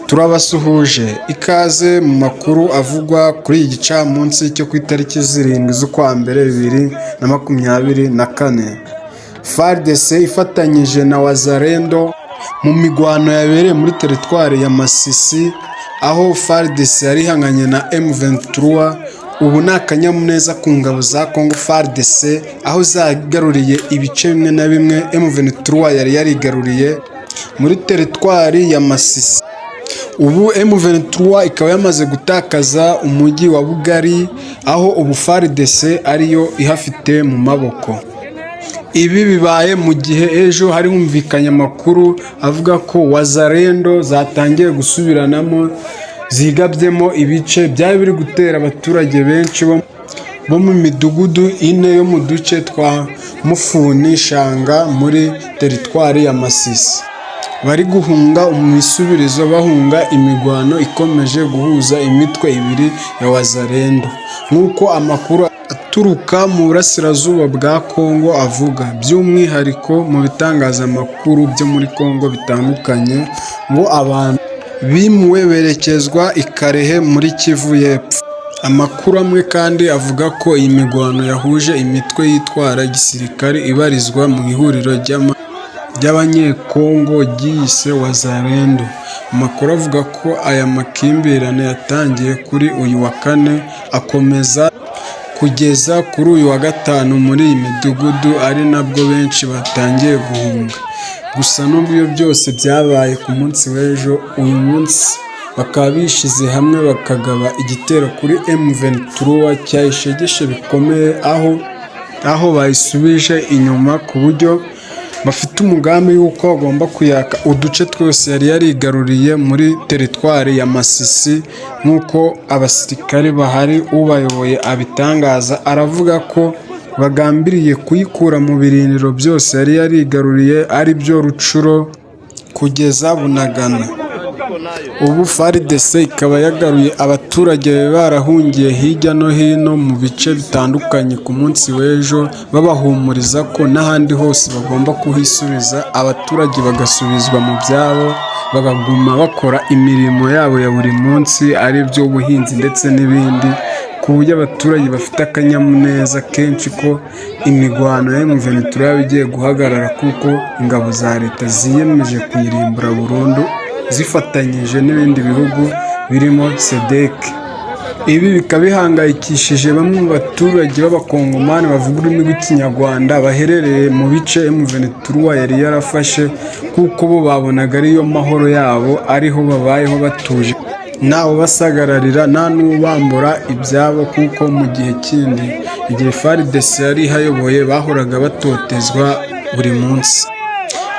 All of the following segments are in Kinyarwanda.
Turabasuhuje ikaze mu makuru avugwa kuri iki gicamunsi cyo ku itariki 7 z'ukwa mbere 2024. FARDC ifatanyije na Wazalendo mu migwano yabereye muri teritwari ya Masisi, aho FARDC yari ihanganye na M23. Ubu ni akanyamuneza ku ngabo za Congo FARDC, aho zagaruriye ibice bimwe na bimwe M23 yari yarigaruriye muri teritwari ya Masisi. Ubu M23 ikaba yamaze gutakaza umujyi wa Bugari, aho ubu FARDC ariyo ihafite mu maboko. Ibi bibaye mu gihe ejo hari humvikanye amakuru avuga ko Wazalendo zatangiye gusubiranamo, zigabyemo ibice byari biri gutera abaturage benshi bo mu midugudu ine yo mu duce twa Mufuni, Shanga muri teritwari ya Masisi. Bari guhunga imisubirizo, bahunga imigwano ikomeje guhuza imitwe ibiri ya Wazalendo. Nk'uko amakuru aturuka mu burasirazuba bwa Congo avuga, by'umwihariko mu bitangazamakuru byo muri Congo bitandukanye, ngo abantu bimuwe berekezwa i Kalehe muri Kivu y'Epfo. Amakuru amwe kandi avuga ko iyi migwano yahuje imitwe yitwara gisirikare ibarizwa mu ihuriro ry'Abanyekongo ryiyise Wazalendo. Amakuru avuga ko aya makimbirane yatangiye kuri uyu wa kane, akomeza kugeza kuri uyu wa gatanu muri iyi midugudu, ari nabwo benshi batangiye guhunga. Gusa nubwo ibyo byose byabaye ku munsi w'ejo, uyu munsi bakaba bishyize hamwe bakagaba igitero kuri M23 cyayishegeshe bikomeye, aho bayisubije inyuma ku buryo bafite umugambi w'uko bagomba kuyaka uduce twose yari yarigaruriye muri teritwari ya Masisi. Nk'uko abasirikare bahari ubayoboye abitangaza, aravuga ko bagambiriye kuyikura mu birindiro byose yari yarigaruriye, ari byo Rutshuru kugeza Bunagana. Ubu FARDC ikaba yagaruye abaturage barahungiye hirya no hino mu bice bitandukanye ku munsi w'ejo, babahumuriza ko n'ahandi hose bagomba kuhisubiza, abaturage bagasubizwa mu byabo, bakaguma bakora imirimo yabo ya buri munsi, ari byo ubuhinzi ndetse n'ibindi, ku buryo abaturage bafite akanyamuneza kenshi ko imigwano ya M23 yaba igiye guhagarara, kuko ingabo za leta ziyemeje kuyirimbura burundu zifatanyije n'ibindi bihugu birimo SADC. Ibi bikaba bihangayikishije bamwe mu baturage b'Abakongomani bavuga ururimi rw'Ikinyarwanda baherereye mu bice M23 yari yarafashe, kuko bo babonaga ariyo mahoro yabo, ariho babayeho batuje, ntawe ubasagararira, nta n'ubambura ibyabo, kuko mu gihe kindi, igihe FARDC yari ihayoboye, bahoraga batotezwa buri munsi.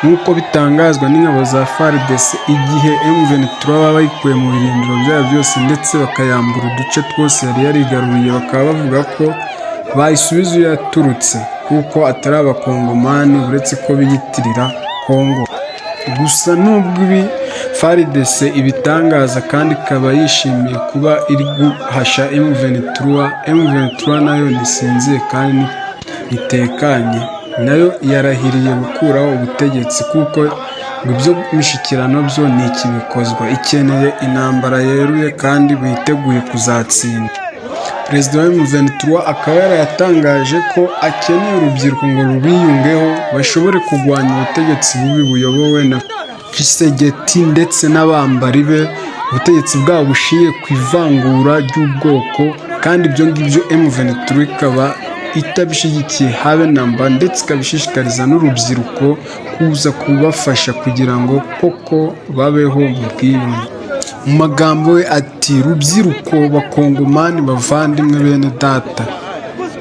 Nk'uko bitangazwa n'ingabo za FARDC, igihe M23 baba bayikuye mu birindiro byabo byose ndetse bakayambura uduce twose yari yarigaruriye, bakaba bavuga ko bayisubiza iyo yaturutse, kuko atari Abakongomani, uretse ko biyitirira Kongo. Gusa nubwo ibi FARDC ibitangaza kandi ikaba yishimiye kuba iri guhasha M23, M23 nayo ntisinziye kandi ntitekanye, nayo yarahiriye gukuraho ubutegetsi, kuko ngo ibyo mishyikirano byo ntikibikozwa, ikeneye intambara yeruye kandi biteguye kuzatsinda. Perezida wa M23 akaba yarayatangaje ko akeneye urubyiruko ngo rubiyungeho, bashobore kurwanya ubutegetsi bubi buyobowe na Tshisekedi ndetse n'abambari be, ubutegetsi bwabo bushingiye ku ivangura ry'ubwoko, kandi ibyo ngibyo M23 ikaba itabishyigikiye habe na mba, ndetse ikaba ishishikariza n'urubyiruko kuza kubafasha kugira ngo koko babeho mu bwiyunge. Mu magambo ye ati: "Rubyiruko, Bakongomani bavandimwe, bene data,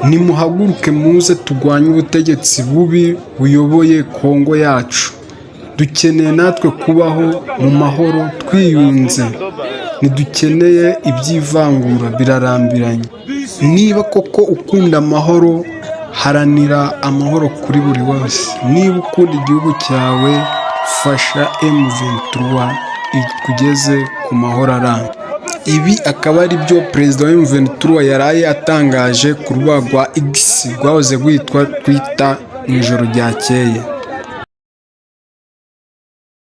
nimuhaguruke muze turwanye ubutegetsi bubi buyoboye Kongo yacu. Dukeneye natwe kubaho mu mahoro twiyunze, ntidukeneye iby'ivangura, birarambiranye. Niba koko ukunda amahoro, haranira amahoro kuri buri wese. Niba ukunda igihugu cyawe, fasha M23 ikugeze ku mahoro arambye." Ibi akaba ari byo perezida wa M23 yaraye atangaje ku rubuga rwa X rwahoze rwitwa Twitter mu ijoro ryakeye.